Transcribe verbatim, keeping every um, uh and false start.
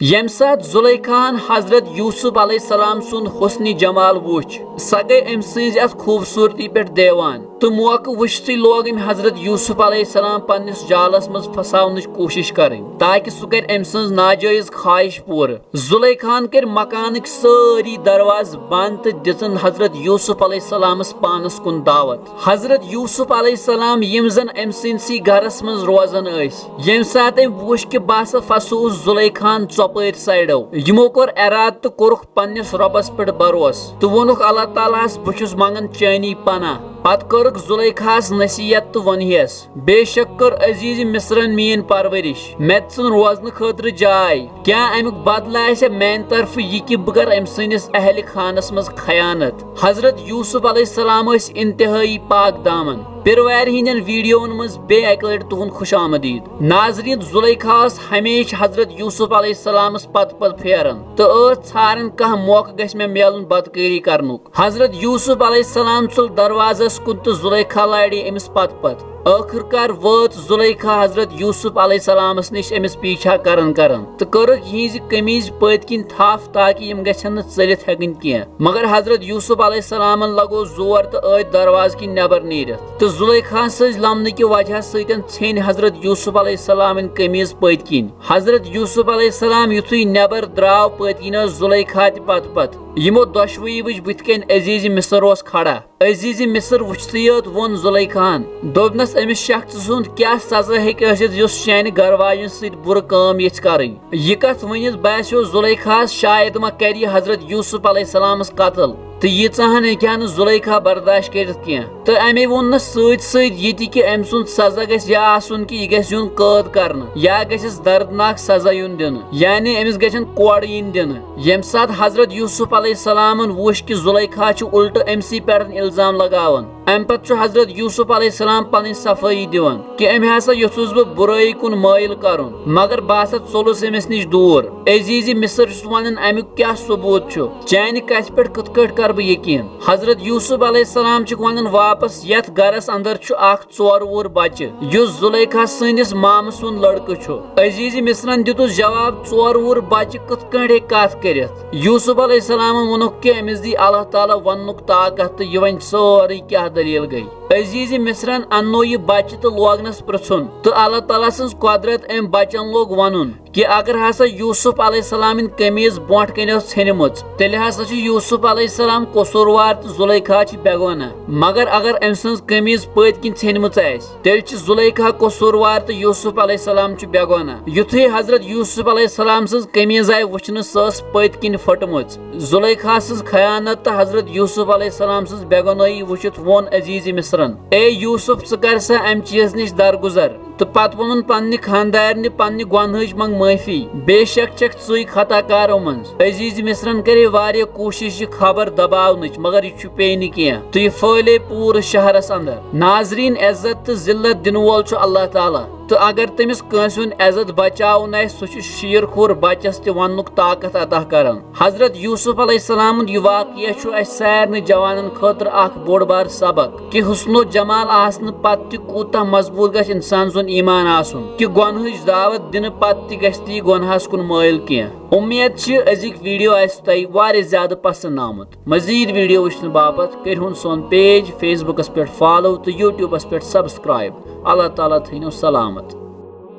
ییٚمہِ ساتہٕ زلیخاہن حضرت یوسف علیہ السلام سُنٛد حسنِ جمال وُچھ، سۄ گٔے أمۍ سٕنٛزِ اَتھ خوٗبصوٗرتی پٮ۪ٹھ دیوان، تہٕ موقعہٕ وُچھتھٕے لوگ أمۍ حضرت یوسف علیہ السلام پننِس جالس منٛز پھساونٕچ کوٗشِش کرٕنۍ، تاکہِ سُہ کرِ أمۍ سٕنٛز ناجٲیز خواہش پوٗرٕ۔ زلیخاہن کٔرۍ مکانٕکۍ سٲری دروازٕ بنٛد تہٕ دِژٕن حضرت یوسف علیہ السلامس پانس کُن دعوت۔ حضرت یوسف علیہ السلام، یِم زن أمۍ سٕنٛدسٕے گرس منٛز روزان ٲسۍ، ییٚمہِ ساتہٕ أمۍ وُچھ کہِ بہٕ ہسا پھسووُس زلیخاہن ژۄپٲرۍ سایڈو، یِمو کوٚر ارادٕ تہٕ کوٚرُکھ پننِس رۄبس پٮ۪ٹھ بھروسہٕ تہٕ ووٚنُکھ اللہ تعالیٰ ہس، بہٕ چھُس منگان چٲنی پناہ۔ پتہٕ کٔرٕکھ زلیخاہس نصیحت تہٕ ووٚنہس، بے شک کٔر عزیز مصرن میٲنۍ پرورش، مےٚ دِژٕن روزنہٕ خٲطرٕ جاے۔ کیٛاہ امیُک بدلہٕ آسہِ میانہِ طرفہٕ یہِ کہِ بہٕ کرٕ أمۍ سٕنٛدِس اہلِ خانس منٛز خیانت؟ حضرت یوسف علیہ السلام ٲسۍ انتہٲئی پاک دامن۔ پِروارِ ہٕنٛدٮ۪ن ویڈیوون منٛز بیٚیہِ اکہِ لٹہِ تُہُنٛد خوش آمدید۔ ناظرین، زلیخا ٲس ہمیشہِ حضرت یوسف علیہ السلامس پتہٕ پتہٕ پھیران تہٕ ٲس ژھاران کانٛہہ موقعہٕ گژھِ مےٚ میلُن بدکٲری کرنُک۔ حضرت یوسف علیہ السلام ژوٚل دروازس کُن تہٕ زلیخا لارے أمِس پتہٕ پتہٕ۔ ٲخٕر کار وٲژ زلیخا حضرت یوسف علیہ السلامس نِش أمِس پیچھا کران کران تہٕ کٔرٕکھ یِہنٛزِ قمیٖض پٔتۍ کِنۍ تھپھ تاکہِ یِم گژھن نہٕ ژٔلِتھ ہٮ۪کٕنۍ کینٛہہ۔ مگر حضرت یوسف علیہ السلامن لگوو زور تہٕ ٲدۍ دروازٕ کِنۍ نٮ۪بر نیٖرِتھ۔ تہٕ زلیخا سٕنٛزِ لمنہٕ کہِ وجہ سۭتۍ ژھیٚنۍ حضرت یوسف علیہ السلامٕنۍ قمیٖض پٔتۍ کِنۍ۔ حضرت یوسف علیہ السلام یُتھُے نٮ۪بر درٛاو، پٔتۍ کِنۍ ٲس زلیخا تہِ پتہٕ پتہٕ۔ یِمو دۄشوٕیی وٕچھ بٕتھِ کنۍ عزیز مصر اوس کھڑا۔ عزیز مصر وٕچھتھٕے یوت ووٚن زلیخاہن، دوٚپنس، أمِس شخص سُنٛد کیٛاہ سزا ہیٚکہِ ٲسِتھ یُس چانہِ گرٕ واجنہِ سۭتۍ بُرٕ کٲم یژھِ کرٕنۍ؟ یہِ کتھ ؤنِتھ باسیو زلیخاہس شاید ما کرِ یہِ حضرت یوسف علیہ السلامس قتل، تہٕ ییٖژاہن ہیٚکہِ ہا نہٕ زلیخا برداشت کٔرِتھ کینٛہہ۔ تہٕ امے ووٚن نہٕ سۭتۍ سۭتۍ یہِ تہِ کہِ أمۍ سُنٛد سزا گژھِ یا آسُن کہِ یہِ گژھِ یُن قٲد کرنہٕ یا گژھٮ۪س دردناک سزا یُن دِنہٕ، یعنی أمِس گژھن کوڑٕ یِنۍ دِنہٕ۔ ییٚمہِ ساتہٕ حضرت یوسف علیہ السلامن وُچھ کہِ زلیخا چھِ الٹہٕ أمسٕے پٮ۪ٹھ الزام لگاوان، امہِ پتہٕ چھُ حضرت یوسف علیہ السلام پنٕنۍ صفٲیی دِوان کہِ أمۍ ہسا یوٚژھُس بہٕ بُرٲیی کُن مٲیِل کرُن، مگر بہٕ ہسا ژوٚلُس أمِس نِش دوٗر۔ عزیزِ مصر چھُس ونان، امیُک کیٛاہ ثبوت چھُ؟ چانہِ کتھِ پٮ۪ٹھ کِتھ کٲٹھۍ کرٕ بہٕ یقین؟ حضرت یوسف علیہ السلام چھُکھ ونان واپس، یتھ گرس اندر چھُ اکھ ژور وُہُر بچہِ، یُس زلیخا سٕنٛدِس مامہٕ سُنٛد لڑکہٕ چھُ۔ عزیزِ مصرن دِتُس جواب، ژور وُہُر بچہِ کِتھ کٲٹھۍ ہیٚکہِ کتھ کٔرِتھ؟ یوسف علیہ السلامن ووٚنُکھ کہِ أمِس دی اللہ تعالیٰ وننُک طاقت تہٕ یہِ ونہِ سٲرٕے کیٛاہ دٔلیٖل گٔے۔ عزیزِ مصرن اننوو یہِ بچہِ تہٕ لوگنس پرژھُن، تہٕ اللہ تعالیٰ سٕنٛز قۄدرت أمۍ بچن لوگ ونُن کہِ اگر ہسا یوسف علیہ السلامٕنۍ قمیٖض برونٛٹھ کنہِ ٲس ژھیٚنمٕژ، تیٚلہِ ہسا چھُ یوسف علیہ السلام قصوٗروار تہٕ زلیخا چھِ بے گۄناہ۔ مگر اگر أمۍ سٕنٛز قمیٖض پٔتۍ کِنۍ ژھیٚنمٕژ آسہِ، تیٚلہِ چھِ زلیخا قصوٗروار تہٕ یوسف علیہ السلام چھُ بے گۄناہ۔ یُتھُے حضرت یوسف علیہ السلام سٕنٛز قمیٖض آیہِ وٕچھنہٕ، سۄ ٲس پٔتۍ کِنۍ پھٔٹمٕژ۔ زلیخا سٕنٛز خیانت تہٕ حضرت یوسف علیہ السلام سٕنٛز بے گۄنٲہی وٕچھِتھ ووٚن عزیزِ مصرن، اے یوسف، ژٕ کر سا امہِ چیٖز نِش درگُزر۔ تہٕ پتہٕ ووٚنُن پننہِ خاندارنہِ پننہِ گۄنہٕچ منٛگ معٲفی، بے شک چھکھ ژٕے خطا کارو منٛز۔ عزیز مصرن کرے واریاہ کوٗشش یہِ خبر دباونٕچ، مگر یہِ چھُپے نہٕ کینٛہہ تہٕ یہِ پھٲلے پوٗرٕ شہرس اندر۔ ناظرین، عزت تہٕ ذلت دِنہٕ وول چھُ اللہ تعالیٰ، تہٕ اگر تٔمِس کٲنٛسہِ ہُنٛد عزت بچاوُن آسہِ، سُہ چھُ شیٖر کھوٚر بچس تہِ وننُک طاقت عطا کران۔ حضرت یوسف علیہ السلام ہُنٛد یہِ واقعہ چھُ اسہِ سارنٕے جوانن خٲطرٕ اکھ بوٚڑ بار سبق کہِ حسن و جمال آسنہٕ پتہٕ تہِ کوٗتاہ مضبوٗط گژھِ انسان سُنٛد ایمان آسُن، کہِ گۄنہٕچ دعوت دِنہٕ پتہٕ تہِ گژھِ نہٕ یہِ گۄنہس کُن مٲیِل کینٛہہ۔ اُمید چھِ أزِکۍ ویڈیو آسہِ تۄہہِ واریاہ زیادٕ پسند آمُت۔ مزید ویڈیو وٕچھنہٕ باپتھ کٔرۍ ہُن سون پیج فیس بُکس پٮ۪ٹھ فالو تہٕ یوٗٹیوٗبس پٮ۪ٹھ سبسکرائب۔ اللہ تعالیٰ تھٲینو سلامت۔